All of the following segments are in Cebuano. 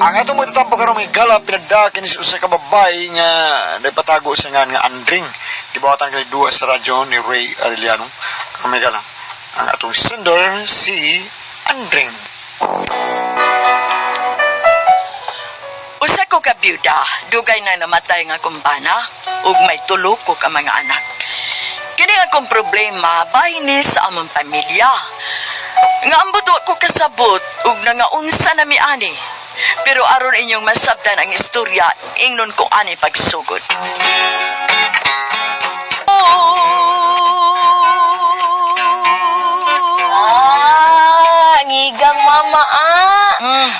Ang atong magtatampo karon, mga higala, pinada kini sa usa ka babae nga nagpatago sa ngan nga Andring. Gibuhatan kini duwa sa radyo ni Ray Arellano. Karon, mga higala, ang atong sender si Andring. Usa ko ka byuda, dugay na namatay nga akong bana, ug may tulo ko ka mga anak. Kini akong problema bahin ni sa among pamilya. Nga ambot wa ko kasabot ug nangaunsa na mi ani. Pero aron inyong masabtan ang istorya, ingnon ko ani pagsugod. Ah, ang igang mama ah.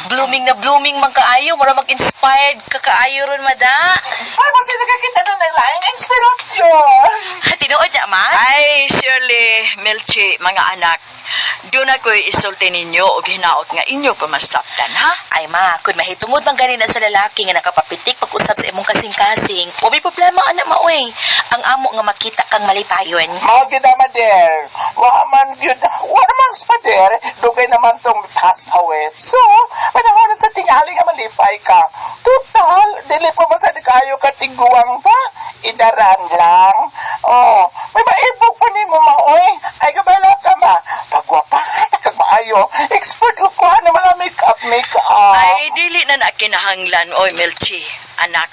Blooming na blooming man kaayo, mura mag-inspired ka kaayo ron mada. Ay, basta nakakita na ng laing inspirasyon. Tinuod niya ma? Ay, Shirley, Melchi, mga anak, doon ako'y isulti ninyo og hinaot nga inyo ko masabtan, ha? Ay ma, kun mahitungod man gani na sa lalaki nga nakapapitik pag-usab sa imong kasing-kasing, wa may problema ana ma oy. Ang amo nga makita kang malipayon. Mao gyud na, mader. Wa man gyud, wa naman spader, dugay naman tong passed away. So, panahon na sa tingali nga malipay ka. Total, dili pa man sa kayo katiguang ba? Idaran lang. Oh, may maibog pa nimo maoy. Ay kabala ka ma. Pagwapa, kag maayo. Expert ko kuha ng mga make-up, make-up. Ay, dili na na kinahanglan, oy, Melchi, anak.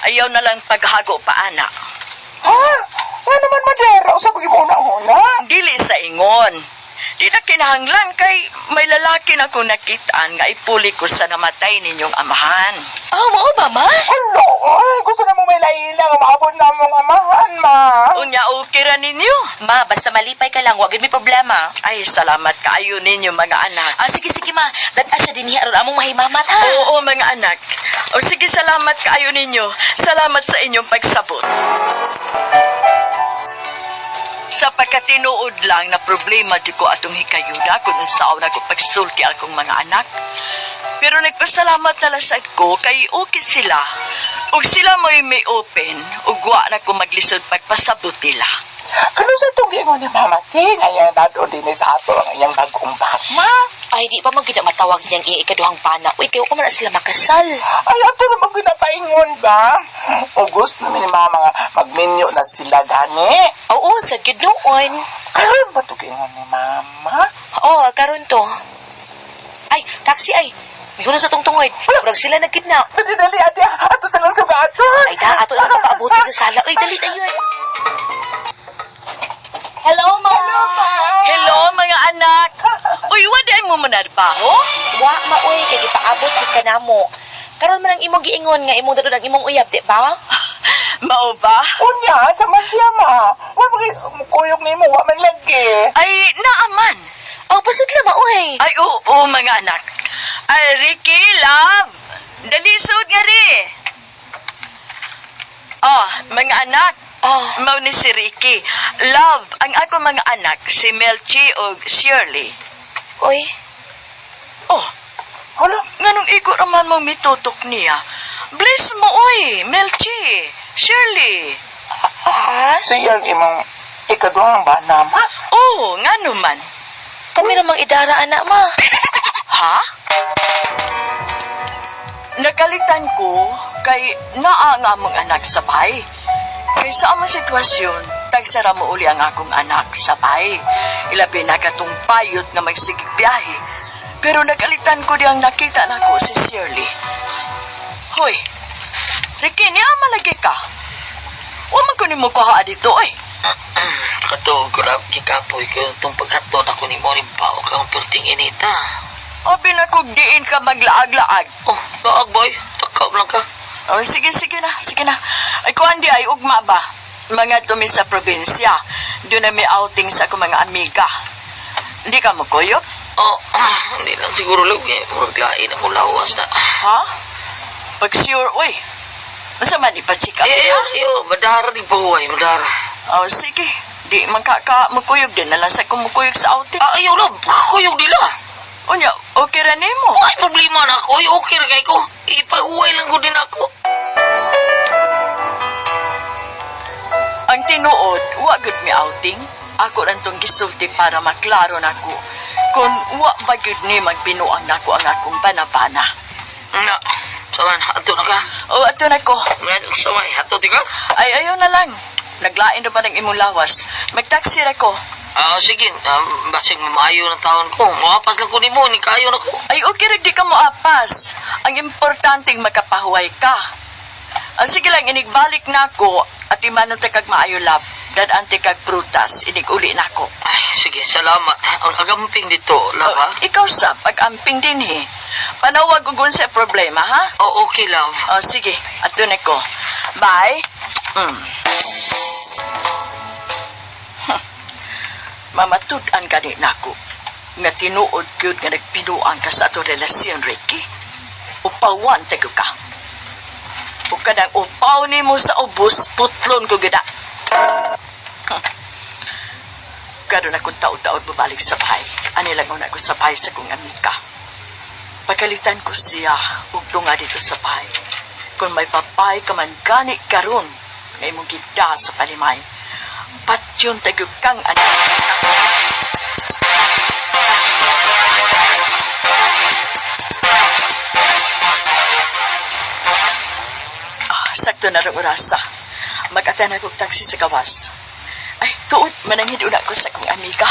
Ayaw na lang paghago pa, anak. Ha? Nga naman, mader. Usa pag una-una. Dili sa ingon. Di na kinahanglan kay may lalaki na kong nakitaan nga ipuli ko sa namatay ninyong amahan. Oh, mao ba ma? Hello, oy, gusto na mo may laina nga maabot na mong amahan, ma. Unya, okay ra ninyo. Ma, basta malipay ka lang, wa gyud may problema. Ay, salamat kaayo ninyo, mga anak. Ah, sige sige ma, dad siya dinhi aron among mahimamat ha. Oo, mga anak. O sige, salamat kaayo ninyo. Salamat sa inyong pagsabot. Sa pagkatinuod lang na problema di ko atong hikayuda kung unsaon ako pagsulti akong mga anak. Pero nagpasalamat na lang sad ko kay okay sila. Ug sila mo'y may open ug wa na ko maglisod pagpasabot nila. Kano sa itong gingon ni Mama Ting, ayan nato din sa ato ang iyang bagong ma. Ay, di pa man gyud na matawag niyang iya ikaduhang pana. Uy, kayo ko man na sila makasal. Ay, ato naman ginapaingon ba? O gusto naman ni Mama nga magminyo na sila gani. Oo, sa gyud noon. Karon ba ito gingon ni Mama? Oo, karon to. Ay, taxi ay. Mihuno sa tong tungoy. Murag sila nagkidnap. Dali, dali, ate, ato sa lang sa ato. Ay, da, ato na lang papaabutin sa sala. Uy, dali na yun. Hello, ma. Hello, ma. Hello, mga anak. Uy, waday mo manarbaho? Wa, ma, uy, kay gipaabot gid ka namo. Karon man ang imong giingon nga imong dadon ang imong uyab, di ba? Mao ba? Unya, sa man siya, ma. Wa kuyog nimo, wa man lagi. Ay, naaman. Oh, pasudla ma, uy. Ay, oo, mga anak. Ay, Ricky, love. Dalisod nga ri. Ah, mga anak. Ah. Mao ni si Ricky. Love, ang ako mga anak, si Melchi o Shirley. Uy, Oh, Hala, nganong igo raman mo mitutok niya? Bless mo, oy, Melchi, Shirley. ah, siya ang imong ikaduhang bana, ma. Oh, ngano man. Kami namang idara, anak, ma. Ha? Nakalitan ko kay naa nga among anak sa bahay. Kay sa among sitwasyon, tagsara mo uli ang akong anak sa bahay. Ilabi na katong payot nga magsigig biyahe. Pero nakalitan ko diyang nakita nako si Shirley. Hoy, Ricky, niya malagi ka. Wa man ko nimo kuha dito ay. Kato, grabe gikapoy ko itong pagkaton ako ni Morin Pao kang perting inita. Abi na kog diin ka maglaag-laag. Oh, laag boy, takaw lang ka. Oh, sige, sige na, sige na. Ay, kuan di ay ugma ba? Mga tumi sa probinsya. Doon na may outing sa akong mga amiga. Hindi ka mukuyot? Oh, hindi lang siguro lang eh. Murag lain ang lawas na. Ha? Pag sure, uy. Unsa man ipa-check up Ay, niya? ay, ay, madara ni Pahuay, madara. Oh, sige. Di man ka, ka mukuyog din na lang sa kumukuyog sa outing. Ah, ayaw lang, kuyog nila. Unya, okay ra nimo. Ay, problema na ako. Ay, okay ra kay ko. Ipahuway lang ko din ako. Ang tinuod, wa gud mi outing. Ako ran tong gisulti para maklaro nako kung wa ba gyud ni magbinuang nako ang akong banabana. Na, saman, ato na ka. O, ato na ko. Samay, ato di ka? Ay, ayaw na lang. Naglain na ba ng imong lawas? Magtaksi ra ko. Ah, sige, basig maayo na taon ko. Muapas lang ko nimo, ni kayo na ko. Ay, okay ra di ka moapas. Ang importanteng makapahuway ka. Ah, sige lang, inigbalik na ako at imanon ta kag maayo lab. Dadante kag prutas, iniguli na ako. Ay, sige, salamat. Ang agamping dito, love, ha? Oh, ikaw sa pag-amping din eh. Panawag og unsa problema, ha? Oh, okay, love. Oh, sige, ato na ko. Bye. Mamatud-an gani nako nga tinuod gyud nga nagpinuang ka sa ato relasyon, Ricky. Upawan tayo ka. Ug kanang upaw nimo sa ubos, putlon ko gida. Karon akong taod-taod babalik sa bahay. Ani lang una ko sa bahay sa kong amika. Pagkalitan ko siya ug tunga dito sa bahay. Kung may babae ka man gani karon nga imong gida sa palimay. Patyon tayo kang anak. Ah, sakto na rin orasa. Mag-atan ako og taxi sa gawas. Ay, tuod, manangid una ko sa kong amiga.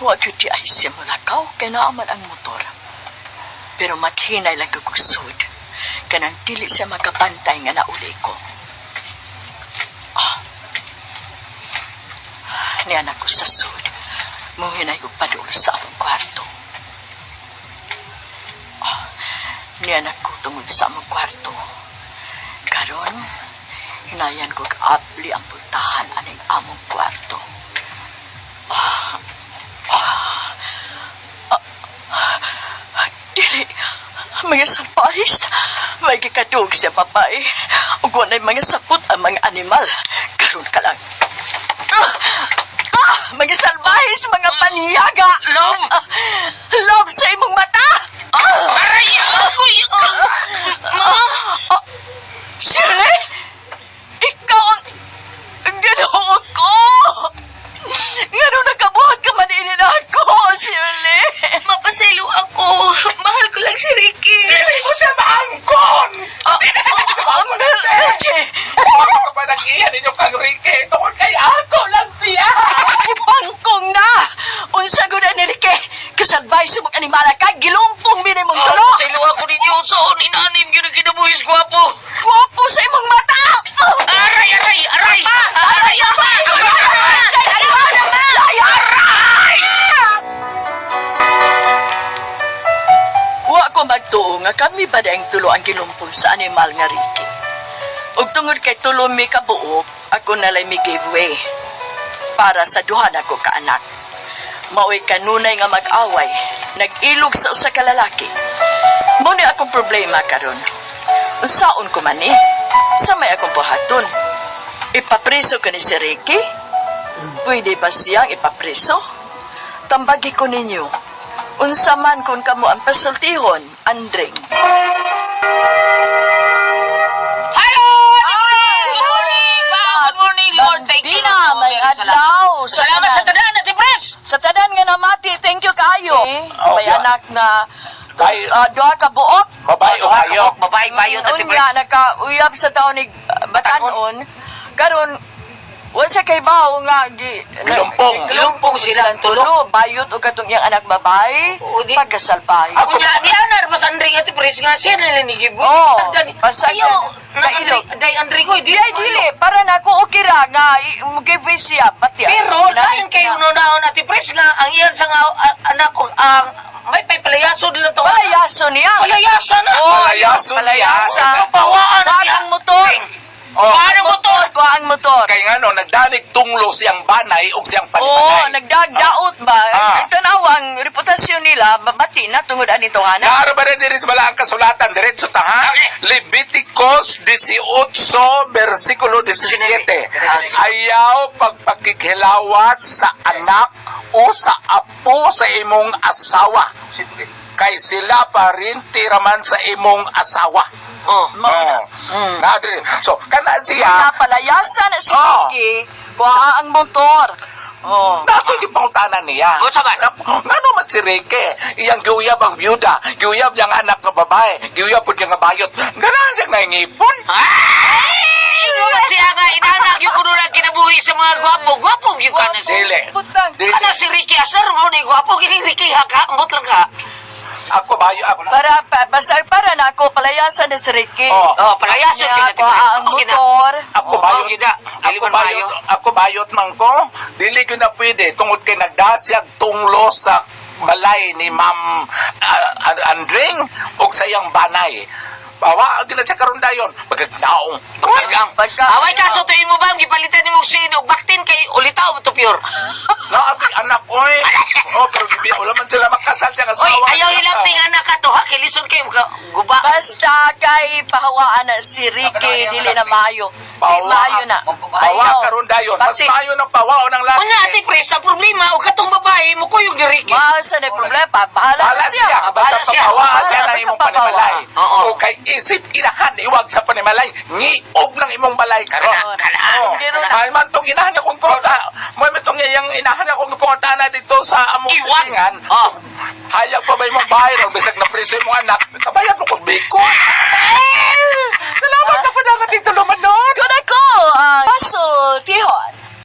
Huwag yun di ay simulakaw, kay naaman ang motor. Pero maghinay lang kagusod, kanang dili siya makapantay nga nauli ko. Ah. Niyan ako sa sud. Muhinay ko padul sa among kwarto. Ah, niyan ako tungod sa among kwarto. Karon, hinayan ko abli ang pultahan aning among kwarto. Dili, mga salpahis, may gikadug siya babae. Ug walay mga sapot ang mga animal. Karon ka lang. Ah! Ah! Mga salbahis, mga panyaga! Love! Ah, love sa imong mata! Ah! Aray, ako'y... Ah! Shirley! Ikaw ang ginoo ko! Ngano nakabuhat ka man ini na ako, Shirley? Mapaselo ako. Mahal ko lang si Ricky. Dili mo siya maangkon! Ah, Melche! Bakit ka ba nag-iyan ninyo kang Ricky? Tungkol kay ako lang siya! Ipangkong na! Unsa gud ni Ricky? Kasalbay sa mga animala ka, gilumpong mini mong tulo! Paselo ako ninyo. Saan inanim yun ang kinabuhis, gwapo? Gwapo sa imong mata! Aray, aray, aray! Aray! Aray! Aray! Wa ko magtuo nga kami ba ang tulo ang gilumpong sa animal nga Ricky. Ug tungod kay tulo mi kabuok, ako nalay mi give way para sa duha nako ka anak. Maoy kanunay nga mag-away, nag-ilog sa usa ka lalaki. Mo ni akong problema karon. Unsaon ko man eh? Sa may akong buhaton. Ipapreso ko ni si Ricky? Pwede ba siyang ipapreso? Tambagi ko ninyo. Unsa man kung kamo ang pasultihon, Andring. Hello! Good morning! Good morning, Lord. Thank you. Bina, may adlaw. Salamat sa tanan, Ate Pres! Sa tanan nga namati, thank you kayo. Oh, May yeah. anak nga Kay- duha ka buok. Babae o kayo? Babae bayo, Ate Pres. Unya nakauyab sa taon ni Batanon. Karon wa sa kay bawo nga gi Gilumpong. Gilumpong sila ang tulo. Bayot og katong iyang anak babae. Oo, di- Pagkasalbahe. Ako- Unya, di anar, mas Andring Ate Pres nga siya nalinigib. Oo, pasagdan. Ayo, Kailog. Day Andring ko, di Di ay dili para nako okay ra nga give way siya pati ang Pero, ginamit lain kayo na. no naon, Ate Pres, nga ang iyan sa nga anak ko, ang may palayaso nila to. Palayaso niya. Palayasa na. Oo, Palayaso niya. Palayasa. Pawaan Kuha niya. ang motor. Oh. Kuha ang motor. Kuha ang motor. Kay nga no, nagdanig tunglo siyang banay o siyang Oo, panipanay. nagdagdaot ba? Ah. Ang tanaw ang reputasyon nila, babati na tungod anito hana. Naaro ba rin diri sa balaang kasulatan? Diretso ta ha? Okay. Leviticus 18, versikulo 17. Ayaw pagpakikhilawas sa anak o sa apo sa imong asawa. Kay sila pa rin tiraman sa imong asawa. Oh. Oh. Naa diri. So, kana siya, Napalayasan na si Oo. Ricky, kuha ang motor. Oh. Na ako'y gipangutana niya. Unsa man? Ngano man si Ricky? Iyang giuyab ang byuda, giuyab niyang anak nga babae, giuyab pud niya nga bayot. Ganahan siyang naingipon. Ay! Ingon siya nga inanak yung kuno na kinabuhi sa mga gwapo. Gwapo yung ka na siya. Dili. Butang. Dili. Kana si Ricky Asar mo ni gwapo gini Ricky ha ka ambot lang ka. Ako bayo ako. Para, pa, basta para na ako, palayasan na si Ricky. Oh. Oh, palayason Niya, gina ako ang motor. Ako Oh, bayot. gina. Dili Ako man bayot. maayo. Ako bayot man ko. Dili ko na pwede tungod kay nagdasyag tunglo sa balay ni Ma'am Andring og sa iyang banay. Bawa gina siya karon dayon. Pagkagnaong. Ang Pagka- Away kaso tuyo mo ba gipalitan nimo sin og baktin kay ulitaw mo to pure. Na ati anak oy. Oh, pero gibi wala man sila makasal siya asawa. Oy, ayaw hilapting anak ka to ha kay lisod kay maka guba. Basta kay pahawaan na si Ricky, dili na maayo. Di Pawa, maayo na. Pawa Ayaw. karon dayon. Mas Bakit? maayo ng pawa o ng laki. Unya ati pres ang problema og katong babae mo kuyog ni Ricky. Maasa na yung problema. Bahala Bahala na siya. siya. Basta Bahala siya. papawaan siya ng Basta imong papawa. panimalay. Oo. O kay isip inahan, iwag sa panimalay, ngiog ng imong balay karon. Kana, kana. Oo. Hindi ron. Ay man tong inahan akong pangutana. May man tong iyang inahan akong pangutana dito sa among Iwag. silingan. Oh. Hayag pa ba imong bahay ron bisag na preso imong anak? Kabayad mo kog biko. Eh,